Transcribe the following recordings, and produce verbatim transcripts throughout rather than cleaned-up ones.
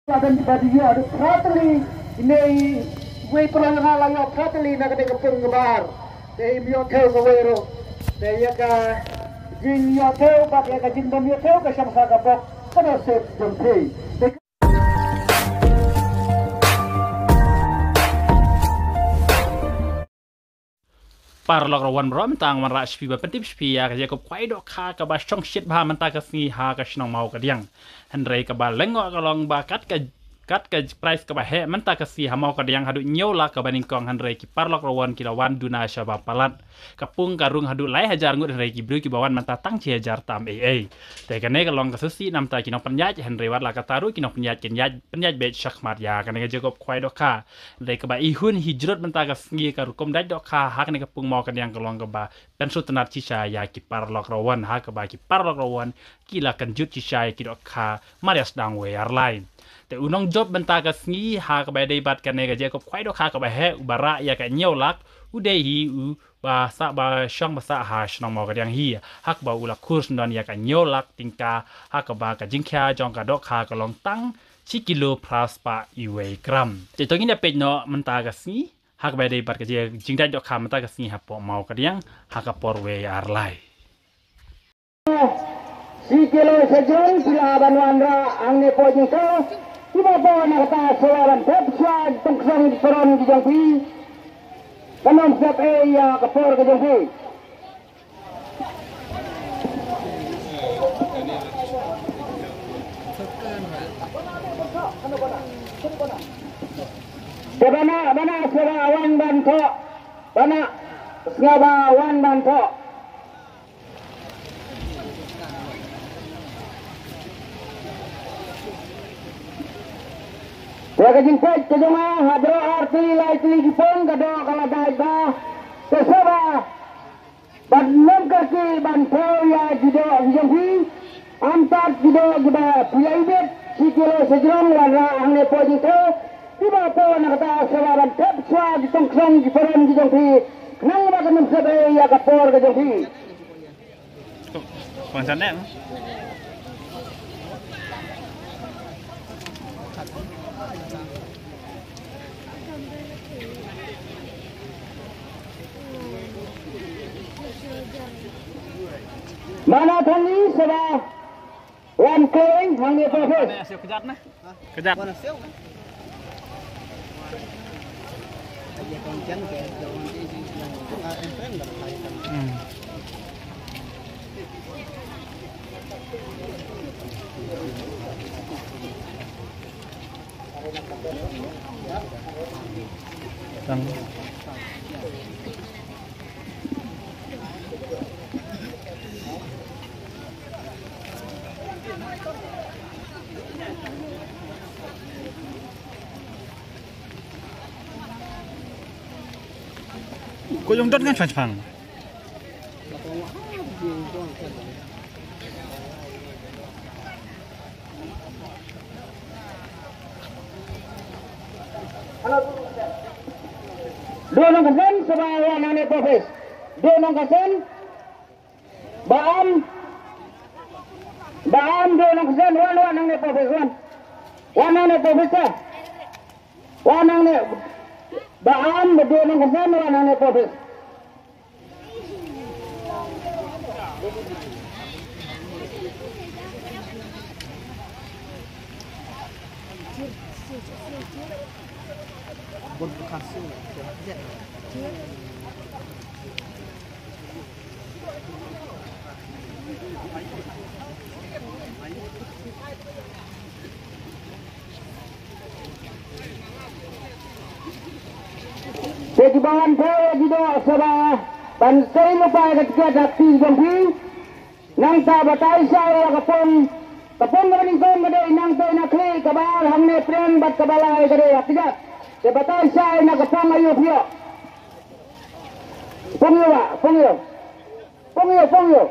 Laban ba dei ïoh phra tylli, ine i wei para nga la ïoh phra tylli na kane ka pung kaba ar. Te im ïoh thew kawei ruh. Te ïa ka jingïoh thew bad ïa ka jingbym ïoh thew ka shong sha ka bok ka nusip jong phi. Te Paralok ruh wan baroh mynta nga wanrah sha phi ba pyntip sha phi ïa ka jingïakob khwai dohkha kaba shong shit bha mynta ka sngi ha ka shnong Mawkadiang. Hynrei kaba lyngngoh ka long ba kat ka kat ka prize kaba heh mynta ka sngi ha Mawkadiang haduh hynñiew lak kaba nyngkong, hynrei ki paralok ruh wan ki la wan duna shaba palat. Ka pung ka rung haduh lai hajar ngut, hynrei ki briew kiba wan mynta tang shi hajar tam ei ei. Te kane ka long ka shisha namar ki nongpynïaid, hynrei wat la katta ruh ki nongpynïaid kin ïaid pynïaid beit shakhmat ïa kane ka jingïakob khwai dohkha. Hynrei kaba i hun hi jrut mynta ka sngi ka rukom dait dohkha ha kane ka pung Mawkadiang ka long kaba pynsngewtynnat shisha ïa ki paralok ruh wan, ha kaba ki paralok ruh wan ki la kynjut shisha ïa ki dohkha mar ïa sdang wei ar lai. Te u nongjop mynta ka sngi ha kaba dei bad kane ka jingïakob khwai dohkha kaba heh uba rah ïa ka hynñiew lak u dei hi u ba sah ba shong ba sah ha shnong Mawkadiang hi, ha kaba u la khur sngewdon ïa ka hynñiew lak tyngka, ha kaba ka jingkhia jong ka dohkha ka long tang shi kilo phra spah wei gram. Te to ngin ïa peit noh mynta ka sngi ha kaba dei bad ka jingdait dohkha mynta ka sngi hapoh Mawkadiang ha ka por wei ar lai. Shi kilo shajrong phi lah ban wanrah hangne hapoh jingthaw. Kiba poi na kata shuwa ban thep shuwa jingtong ksong jingparon ki jong phi. Kan ym sep ei ïa ka por ka jong phi. Te bana bana shuwa wan ban thoh. Bana shuwa wan ban thoh. Te ka jingpeit ka jong nga ha baroh ar tylli lai tylli ki pung ka doh ka la dait bha. Te shuwa ban nym kyrkieh ban thew ïa ki doh ki jong phi. Ym pat ki doh kiba phi ïa ibit shi kilo shajrong wanrah hangne hapoh jingthaw. Kiba poi na kata shuwa ban thep shuwa ki tong ksong ki paron ki jong phi. Khnang ba kan ym sep ei ïa ka por ka jong phi. Wan sa ne. Mana thani shuwa wan kleng hangne hapoh office. Kejap. Hmm. Tang. Ko jong dot ngan chang chang. Dua nong kesen shuwa wan hangne hapoh office. Dua nong kesen. Ba am. Ba am dua nong kesen wan wan hangne hapoh office wan. Wan hangne hapoh office. Wan hangne. Ba am dua nong kesen wan hangne hapoh office. Te ki ban thew ki doh shuwa ban sei lypa ïa ka tiket ha kti jong phi. Nangta batai shai ïa ka pung. Ka pung kaba nyngkong ka dei nangta na khlieh, kaba ar hangne pdeng bad kaba lai ka dei ha kjat. Te batai shai na ka pung aïu phi ïoh. Pung ïoh ba, pung ïoh. Pung ïoh, pung ïoh.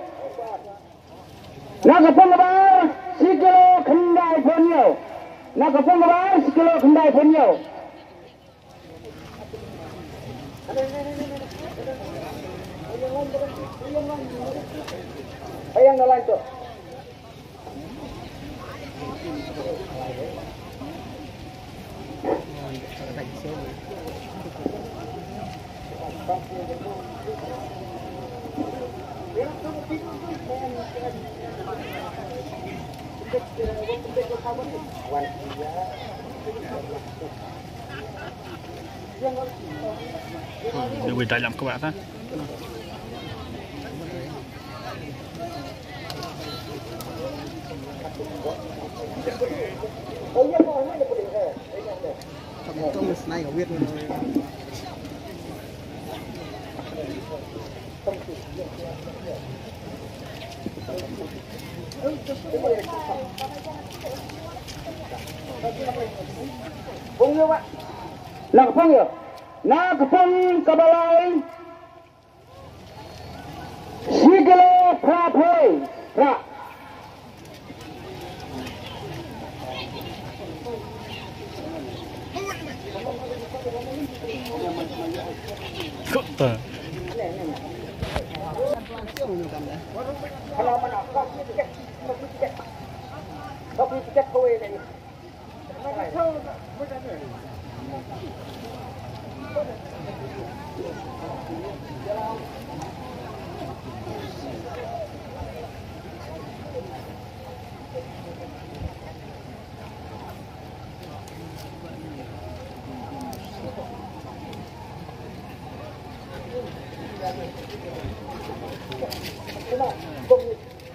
Na ka pung kaba ar shi kilo khyndaiphew hynñiew. Na ka pung kaba ar shi kilo khyndaiphew hynñiew. Ayang na line to. Ui, ui, dah jam kebak ta. Na ka pung ïa, na ka pung kaba lai. Shi kilo phra phew phra. Kut ta.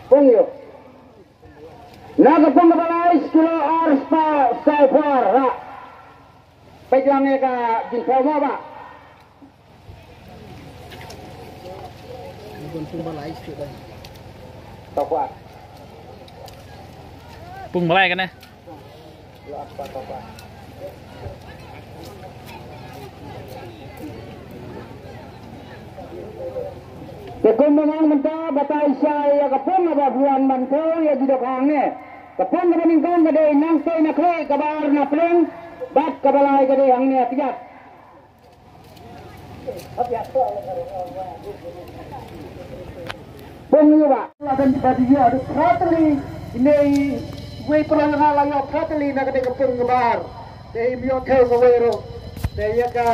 Pung ïa. Na ka pung kaba lai, shi kilo ar spah saw phew ar, ha. Peit lang ïa ka jingphew mo ba. Saw phew ar. Pung ba lai kane. Te kumba nga ong mynta, batai sha ïa ka pung kaba phew ar ban phew ïa ki dohkha hangne. Ka pung kaba nyngkong ka dei Nongtei na Khlieh, kaba ar na Pliang, bad kaba lai ka dei hangne ha Kjat. Pung ïa ba la dang ba ïoh da phra tylli, ine i wei para nga la ïoh phra tylli na kane ka pung kaba ar. Te im ïoh thew kawei ruh. Te ïa ka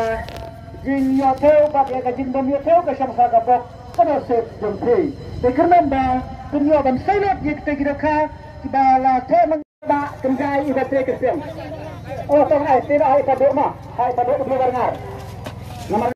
jingïoh thew bad ïa ka jingbym ïoh thew ka shong sha ka bok ka nusip jong phi. Te kyrmen ba phin ïoh ban seilat ïa kita ki dohkha kiba la theh. Ba kynjai iba te kyrpeng. Oh, tong ai, te ba ai paduh ma, ai paduh dum bar ngar. Namar